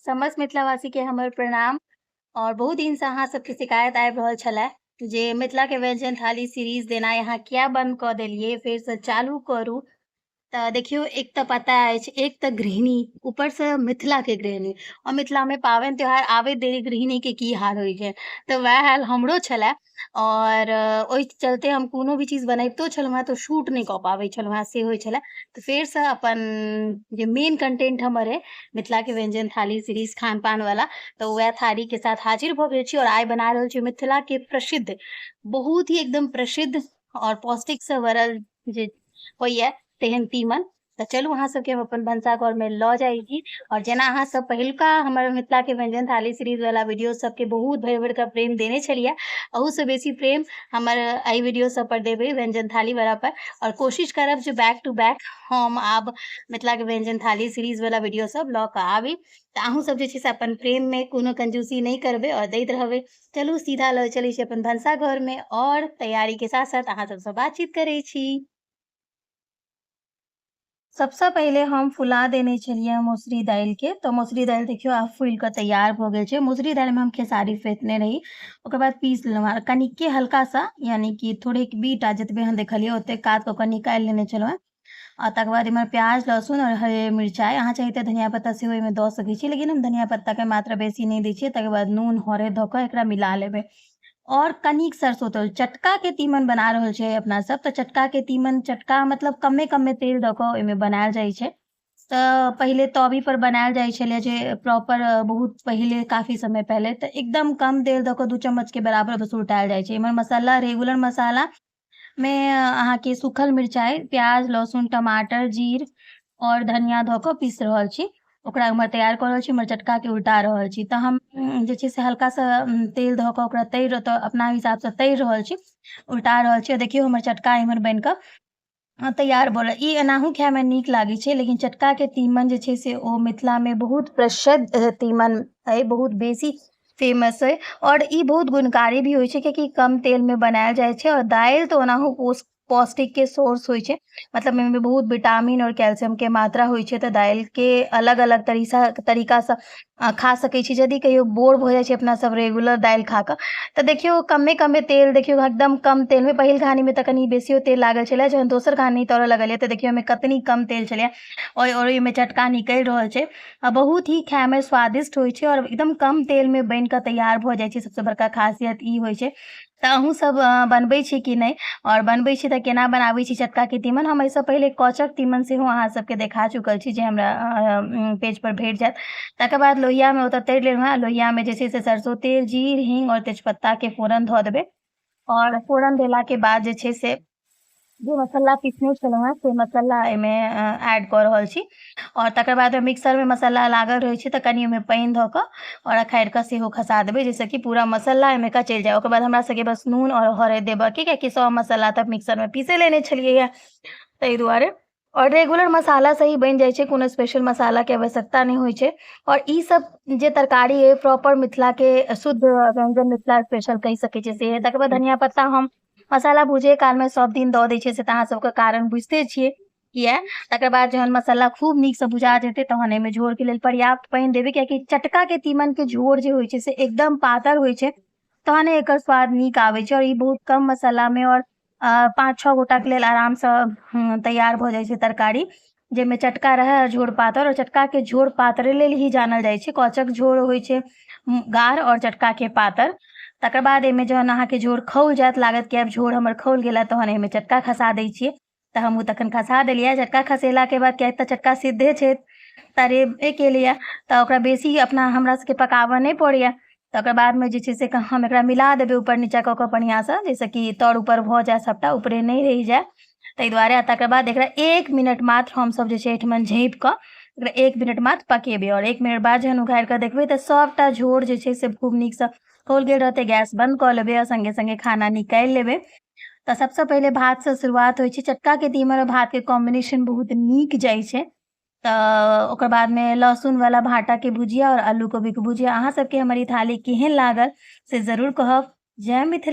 समस्त मिथिलावासी के हमर प्रणाम। और बहुत दिन से अहाँ सबके शिकायत आबि रहल छलै जे मिथिला के व्यंजन थाली सीरीज देनाइ अहाँ किया बंद कऽ देलियै, फेरसँ चालू करू। तऽ देखियौ, एक तऽ पता अछि, एक तऽ गृहिणी, ऊपरसँ मिथिलाके गृहिणी, आओर मिथिलामे पाबनि त्योहार आबैत देरी गृहिणीके की हाल होइ छै, तऽ वएह हाल हमरो छलै। आओर ओहि चलते हम कोनो भी चीज बनैबतो छलहुँ हेँ तऽ शूट नहि कऽ पाबै छलहुँ हेँ, से होइ छलै। तऽ फेरसँ अपन जे मेन कंटेंट हमर अइ मिथिलाके व्यंजन थाली सीरीज खान पान वाला, तऽ वएह थालीके साथ हाजिर भऽ गेल छी। आओर आइ बना रहल छी मिथिलाके प्रसिद्ध, बहुत ही एकदम प्रसिद्ध आओर पौष्टिकसँ भरल जे होइए तेहन तीमन। तऽ चलू अहाँ सबके हम अपन भनसाघरमे लऽ जाइ छी। आओर जेना अहाँ सब पहिलुका हमर मिथिलाके व्यंजन थाली सीरीज वाला वीडियो सबके बहुत भरि भरि कऽ प्रेम देने छलियै, अहूसँ बेसी प्रेम हमर एहि वीडियो सब पर देबै व्यंजन थाली वाला पर। आओर कोशिश करब जे बैक टू बैक हम आब मिथिलाके व्यंजन थाली सीरीज वाला वीडियो सब लऽ कऽ आबी। तऽ अहूँ सब जे छै से अपन प्रेममे कोनो कंजूसी नहि करबै आओर दैत रहबै। चलू सीधा लऽ चलै छी अपन भनसाघरमे आओर तैयारीके साथ साथ अहाँ सबसँ बातचीत करै छी। सबसँ पहिले हम फुला देने छलियै मसुरी दालिके। तऽ मसुरी दालि देखियौ आब फुलि कऽ तैयार भऽ गेल छै। मसुरी दालिमे हम खेसारी फेँटने रही, ओकर बाद पीस लेलहुँ कनिके हल्का सा, यानी कि थोड़ेक बीटा जतबे हम देखलियै ओतेक कात कऽ कऽ निकालि लेने छलहुँ हेँ। आ तकर बाद इम्हर प्याज, लहसुन आओर हरियर मिरचाइ, अहाँ चाही तऽ धनिया पत्ता सेहो एहिमे दऽ सकै छी, लेकिन हम धनिया पत्ताके मात्रा बेसी नहि दै छियै। तकर बाद नून हरैद दऽ कऽ एकरा मिला लेबै। और कनिक सरसों तेल, चटका के तीमन बना रहल छै अपना सब, तऽ चटका के तीमन, चटका मतलब कमे कमे तेल दऽ कऽ ओहिमे बनायल जाइ छै। तऽ पहिले तवी पर बनायल जाइ छलै जे प्रॉपर, बहुत पहिले, काफी समय पहिले, तऽ एकदम कम तेल दऽ कऽ 2 चम्मच के बराबर बस उल्टायल जाइ छै। इम्हर मसाला, रेगुलर मसाला मे अहाँके सूखल मिरचाइ, प्याज, लहसुन, टमाटर, जीर और धनिया धऽ कऽ पीस रहल छी, ओकरा उम्हर तैयार कऽ रहल छी। उम्हर चटका के उल्टा रहल छी। तऽ हम जे छै से हल्का सा तेल धऽ कऽ ओकरा तैर, तऽ अपना हिसाबसँ तैर रहल छी, उल्टा रहल छी। देखियौ हमर चटका इम्हर बनि कऽ तैयार भऽ रहल। ई एनाहु खायमे नीक लागै छै, लेकिन चटकाके तीमन जे छै से ओ मिथिलामे बहुत प्रसिद्ध तीमन अइ, बहुत बेसी फेमस अइ। आओर ई बहुत गुणकारी भी होइ छै, कियाकि कम तेलमे बनायल जाइ छै। आओर दालि तऽ ओनाहु पौष्टिक के सोर्स होइ छै, मतलब एहिमे बहुत विटामिन आओर कैल्शियम के मात्रा होइ छै। तऽ दालिके अलग अलग तरीकासँ खा सकै छी। यदि कहियो बोर भऽ जाइ छै अपना सब रेगुलर दालि खा कऽ, तऽ देखियौ कमे कमे तेल, देखियौ एकदम कम तेलमे। पहिल घानीमे तऽ कनि बेसियो तेल लागल छलै, जहन दोसर घानी तरऽ लगलियै तऽ देखियौ ओहिमे कतनी कम तेल छलै आओर ओहिमे चटका निकलि रहल छै। आ बहुत ही खायमे स्वादिष्ट होइ छै आओर एकदम कम तेलमे बनि कऽ तैयार भऽ जाइ छै। सबसँ बड़का खासियत ई होइ छै। तऽ अहूँ सब बनबै छी कि नहि, आओर बनबै छी तऽ केना बनाबै छी चटकाके तीमन? हम एहिसँ पहिले कौचक तीमन सेहो अहाँ सबके देखा चुकल छी, जे हमरा पेज पर भेट जायत। तकर बाद लोहियामे ओतऽ तरि लेलहुँ हेँ। लोहियामे जे छै से सरसो तेल, जीर, हींग आओर तेजपत्ताके फोरन धऽ देबै। आओर फोरन देलाके बाद जे छै से जे मसाला पीसने छलहुँ हेँ से मसाला एहिमे ऐड कऽ रहल छी। आओर तकर बाद मिक्सरमे मसाला लागल रहै छै, तऽ कनि ओहिमे पानि धऽ कऽ आओर अखाड़ि कऽ सेहो खसा देबै, जाहिसँ कि पूरा मसाला एहिमे का चलि जाय। ओकर बाद हमरा सबके बस नून आओर हरैद देबऽके, कियाकि सब मसाला तऽ मिक्सरमे पीसे लेने छलियै हँ, ताहि दुआरे। आओर रेगुलर मसाला से ही बनि जाइ छै, कोनो स्पेशल मसालाके आवश्यकता नहि होइ छै। आओर ई सब जे तरकारी अइ प्रॉपर मिथिलाके शुद्ध व्यंजन, मिथिला स्पेशल कहि सकै छियै से। तकर बाद धनिया पत्ता हम मसाला भुजै कालमे सब दिन दऽ दै छियै, से तऽ अहाँ सबके कारण बुझिते छियै किया। तकर बाद जहन मसाला खूब नीकसँ भुजा जेतै तहन एहिमे झोरके लेल पर्याप्त पानि देबै, कियाकि चटकाके तीमनके झोर जे होइ छै से एकदम पातर होइ छै, तहने एकर स्वाद नीक आबै छै। आओर ई बहुत कम मसालामे आओर 5-6 गोटाके लेल आरामसँ तैयार भऽ जाइ छै तरकारी, जाहिमे चटका रहै आओर झोर पातर। आओर चटकाके झोर पातरे लेल ही जानल जाइ छै। कौचक झोर होइ छै गाढ़ आओर चटकाके पातर। तकर बाद एहिमे जहन अहाँके झोर खौल जायत, लागत कि आब झोर हमर खौल गेल, तहन एहिमे चटका खसा दै छियै। तऽ हमहूँ तखन खसा देलियै। चटका खसेलाके बाद, किएक तऽ चटका सिद्धे छै, तरेबे केलैए, तऽ ओकरा बेसी अपना हमरा सबके पकाबऽ नहि पड़ैए। तऽ ओकर बादमे जे छै से हम एकरा मिला देबै ऊपर नीचा कऽ कऽ बढ़िआँसँ, जाहिसँ कि तर ऊपर भऽ जाय, सभटा ऊपरे नहि रहि जाय, ताहि दुआरे। तकर बाद एकरा 1 मिनट मात्र हमसभ जे छै एहिठमन झाँपि कऽ एकरा 1 मिनट मात्र पकेबै। आओर 1 मिनट बाद जहन उघारि कऽ देखबै तऽ सभटा झोर जे छै से खूब नीकसँ खौल गेल रहतै। गैस बन्द कऽ लेबै आओर सङ्गे सङ्गे खाना निकालि लेबै। तऽ सबसँ पहिले भातसँ शुरुआत होइ छै। चटकाके तीमन आओर भातके कॉम्बिनेशन बहुत नीक जाइ छै। तऽ ओकर बादमे लहसुनवला भाटाके भुजिया आओर आलू कोबीके भुजिया। अहाँ सबके हमर ई थाली केहन लागल से जरूर कहब। जय मिथिला।